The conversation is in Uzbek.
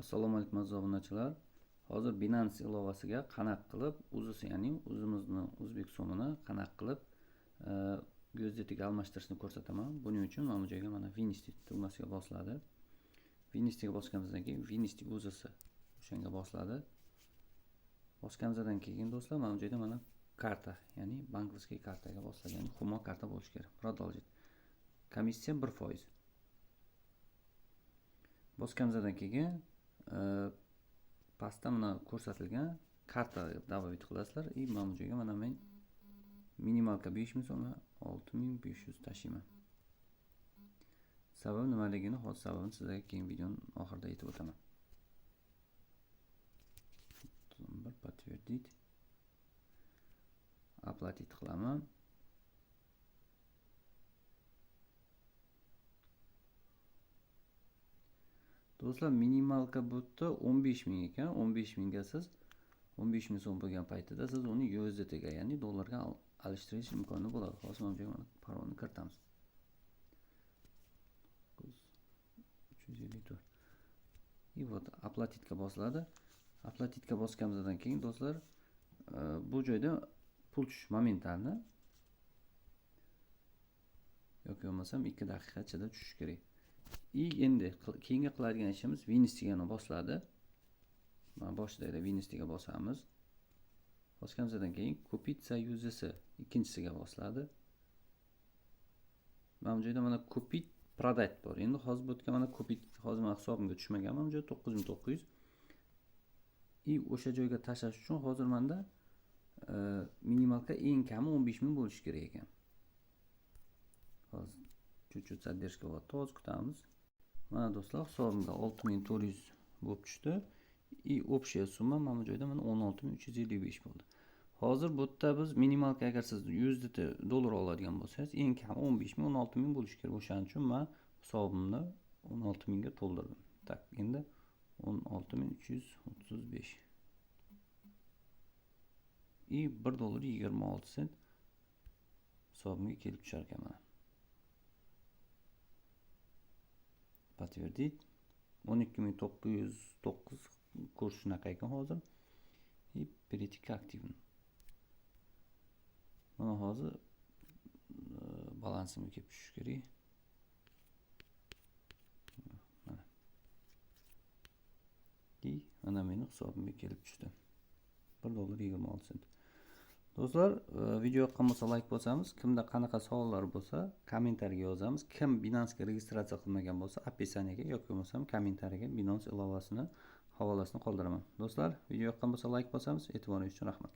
Assalomu alaykum aziz obunachilar. Hozir Binance ilovasiga qanaqa qilib UZS, ya'ni o'zimizni o'zbek so'mini qanaqa qilib USDTga almashtirishni ko'rsataman. Buning uchun mana bu joyga mana Vinesti tugmasiga bosiladi. Vinestiga bosganimizdan keyin Vinesti UZS o'shanga bosiladi. Bosganimizdan keyin do'stlar, mana bu joyda mana karta, ya'ni bankovskiy kartaga bosiladi, ya'ni Humo karta bo'lishi kerak. Продолжить. Komissiya 1%. Bosganimizdan keyin pastda mana ko'rsatilgan karta добавить qilasizlar. И mana bu joyga mana men minimalka 5000 so'm, 6500 tashiyman. Sababi nimaligini hozir sababini sizlarga keyin videoning oxirida aytib o'taman. Bir подтвердить. Оплатить qilaman. Do'stlar, minimalka bu yerda 15 000 ekan. 15 000 ga siz 15 000 so'm bo'lgan paytida siz uni USDT ga, ya'ni dollarga alishtirish imkoni bo'ladi. Hozir mana bu joyga mana parolni kiritamiz. 354. И вот оплатить ga bosiladi. Оплатить ga bosganimizdan keyin do'stlar, bu joyda pul tushish momentalni yoki bo'lmasam 2 daqiqa ichida tushishi kerak. И endi keyingi qiladigan ishimiz Vinestiga bosiladi. Mana boshida Vinestiga bosamiz. Bosganimizdan keyin Купить UZS ikkinchisiga bosiladi. Mana bu joyda mana Купить продать bor. Endi hozir bu yerga mana Купить, hozir men hisobimga tushmagan, mana bu joyda 9900. И o'sha joyga tashlash uchun hozir menda minimalka eng kami 15000 bo'lishi kerak ekan. Hozir чуть-чуть задержка bo'lyapti, hozir kutamiz. Mana do'stlar, hisobimga 6400 bo'lib tushdi. И общая summa mana bu joyda mana 16355 bo'ldi. Hozir bu yerda biz minimalka agar siz USDT dollar oladigan bo'lsangiz, eng kami 15000, 16000 bo'lishi kerak. O'shaning uchun men hisobimni 16000 ga to'ldirdim. Tak, endi 16335. И bir dollar yigirma olti sent hisobimga kelib tushar ekan mana. Подтвердить. 12909 kurs shunaqa ekan hozir. И перейти к активным. Mana hozir balansimga kelib tushishi kerak. Mana. И mana meni hisobimga kelib tushdi. Bir dollar yigirma olti sent. Do'stlar, video yoqqan bo'lsa like bosamiz. Kimda qanaqa savollar bo'lsa, kommentariyaga yozamiz. Kim Binance'ga registratsiya qilmagan bo'lsa, описаниеga yoki bo'lmasam kommentariyaga Binance ilovasini havolasini qoldiraman. Do'stlar, video yoqqan bo'lsa like bosamiz. E'tiboringiz uchun rahmat.